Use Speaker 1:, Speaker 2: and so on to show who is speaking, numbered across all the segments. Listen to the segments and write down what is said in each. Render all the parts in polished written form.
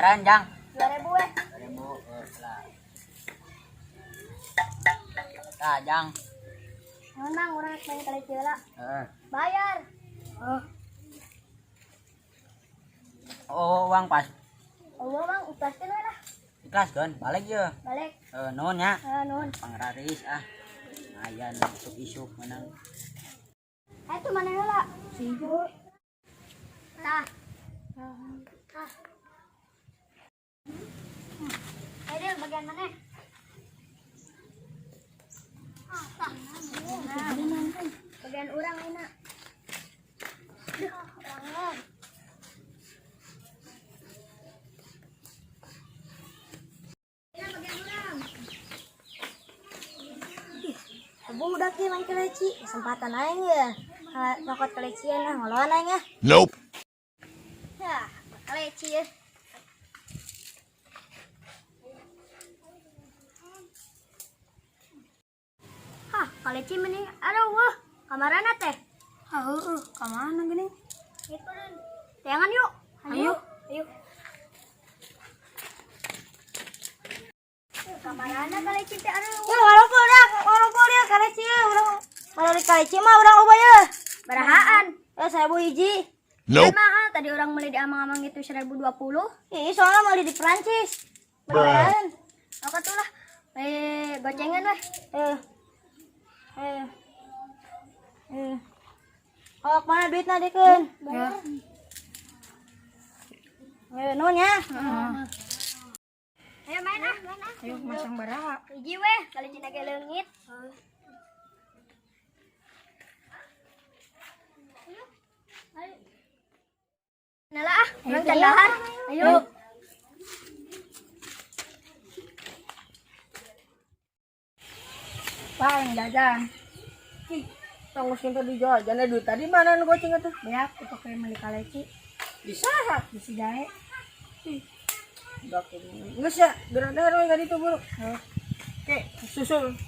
Speaker 1: Sabaran, Jang.
Speaker 2: 2000 weh.
Speaker 1: 2000 lah. Tah, Jang.
Speaker 2: Nuhun, Mang, urang rek main kaleci heula.
Speaker 1: Heeh.
Speaker 2: Bayar. Oh,
Speaker 1: Oh, uang pas.
Speaker 2: Oh, Mang, ikhlaskeun we lah.
Speaker 1: Ikhlas kan, balik ye.
Speaker 2: Balik.
Speaker 1: Eh, nuhun nya.
Speaker 2: Eh, nuhun.
Speaker 1: Pangraris ah. Lumayan isuk-isuk menang.
Speaker 2: Eh, tuh mana heula? Si Tah. Tah. Ayo, Dil, bagian mana? Ah, tah. Nah, bagian urang enak. Duh, urangnya. Ini bagian urang.
Speaker 3: Budak ieu main keleci, kesempatan aing ya. Nyokot kelecian ah, ngoloan aing ah.
Speaker 4: Nope.
Speaker 2: Ya, keleci ya. Hah, kaleci mending aduh wah, kamarana teh?
Speaker 3: Ah, heueuh, ka mana geuning?
Speaker 2: Itu Tayangan yuk.
Speaker 3: Ayo.
Speaker 2: Ayo. Kamarana kaleci teh aduh.
Speaker 3: Ya warokol dah, warokol ya kaleci ya, urang malah di kaleci mah urang loba ya.
Speaker 2: Barahaan.
Speaker 3: Ya 1000 hiji.
Speaker 4: Nope.
Speaker 2: Kan mahal tadi orang beli di amang-amang itu 1020.
Speaker 3: Ih, soalnya malah di Perancis. Beneran.
Speaker 2: Oke tuh lah. Eh, gocengan weh.
Speaker 3: Eh. Eh. Eh. Oh, mana duitnya dekeun? Ya. Eh, nuhun ya.
Speaker 2: Ayo main ah, main ah.
Speaker 3: Ayo masang baraha.
Speaker 2: Hiji weh, kaleci ge leungit. Ayo. Nala ah, urang can dahar. Ayo.
Speaker 5: Paling jajan.
Speaker 6: Ih, tong geus tadi jajan duit tadi mana nu goceng atuh?
Speaker 5: Beak pakai meuli kaleci.
Speaker 6: Bisa.
Speaker 5: Bisi jahe.
Speaker 6: Budak geus ya, geura we ka ditu buru. Oke, susul.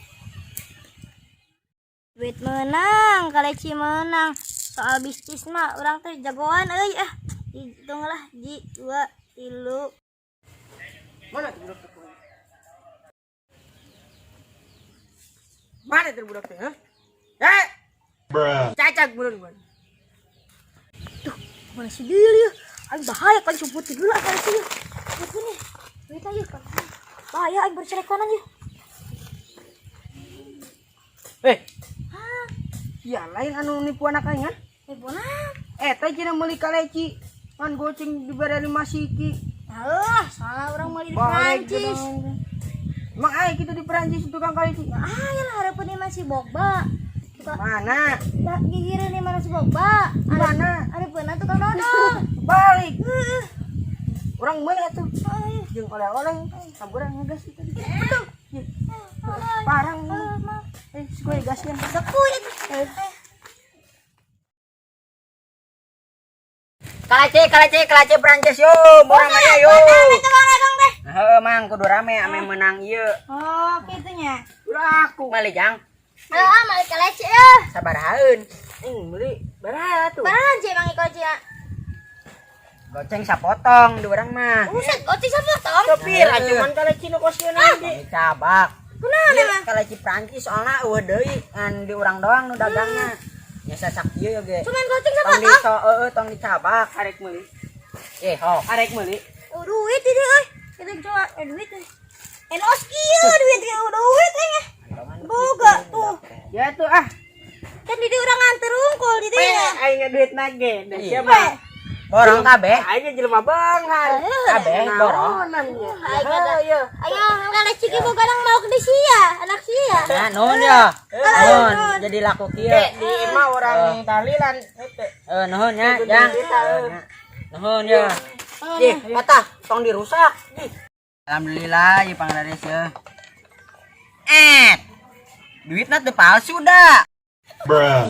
Speaker 3: Duit menang, kaleci menang. Soal bisnis mah urang teh jagoan euy ah. Hitung lah ji 2 3.
Speaker 6: Mana tuh budak teh? Mana tuh budak teh, hah? Eh,
Speaker 4: Bruh.
Speaker 6: cacak budak gua.
Speaker 3: Mana si Dil ya? Aing bahaya kan sumputin dulu ah kaleci ya. Duit nih. Duit aja. Bahaya aing bercerekanan ya.
Speaker 6: Eh. Ya lain anu nipu anak aing, ha?
Speaker 3: Eh, bona.
Speaker 6: Eta cenah meuli kaleci. Ngan goceng dibere 5 siki.
Speaker 3: Ah, salah orang meuli di
Speaker 6: Balik
Speaker 3: Perancis.
Speaker 6: gedang. Emang aing kitu di Perancis tukang kaleci.
Speaker 3: Ah, ya lah harapan ini masih Bogba. Tukang
Speaker 6: Mana?
Speaker 3: tak gigireun di mana si Bogba?
Speaker 6: Mana?
Speaker 3: Ada tukang dodol.
Speaker 6: Balik. Urang meuli atuh. Jeung oleh-oleh samburan ngegas itu. Betul. Parang. Eh, gue gaskeun.
Speaker 3: Sekuy itu.
Speaker 1: Kaleci, kaleci, kaleci Prancis yo, borang mana yo.
Speaker 3: Tukang dagang teh.
Speaker 1: Heuh, Mang, kudu rame ame menang ieu.
Speaker 3: Oh, kitunya.
Speaker 6: Udah aku.
Speaker 1: Meuli, Jang.
Speaker 2: Ah, mali kaleci ya.
Speaker 1: Sabarahaeun.
Speaker 6: Meuli baraha tuh.
Speaker 3: Barang sih Bang Iko ya.
Speaker 1: Goceng sapotong di urang mah.
Speaker 3: Buset, goceng sapotong.
Speaker 6: Sopir cuman kaleci nu kos ieu
Speaker 1: Tong dicabak.
Speaker 3: Kunaon
Speaker 1: Ieu
Speaker 3: emang?
Speaker 1: kaleci Prancis soalna eueuh deui ngan di urang doang nu dagangna. Nya sasak ieu ge.
Speaker 3: Cuman goceng
Speaker 1: Tong di
Speaker 3: sapotong.
Speaker 1: so, heueuh tong dicabak.
Speaker 6: Arek meuli.
Speaker 1: Eh, ho.
Speaker 6: Arek meuli.
Speaker 3: Oh, duit ini euy. Kita coba duit. Enos kieu duit kieu duit euy. Boga tuh.
Speaker 6: Ya tuh ah.
Speaker 3: Kan di urang nganter unggul di
Speaker 6: Pe
Speaker 3: dieu.
Speaker 6: aing duit nage. Da
Speaker 1: Iya.
Speaker 6: siapa?
Speaker 1: Borong kabeh.
Speaker 6: Aing jelema beunghar.
Speaker 1: Kabeh borong.
Speaker 3: Aing ada. Ayo kaleci ki boga nang mau ke sia, anak sia.
Speaker 1: Nah, nuhun ya. Nuhun, jadi laku kieu.
Speaker 6: Di imah orang tahlilan hete.
Speaker 1: Eh, nuhun nya, Jang. Nuhun ya. Ih, patah, tong dirusak. Ih. Alhamdulillah, ieu panglaris ya. Eh. Duitna teu palsu da.
Speaker 4: Bruh.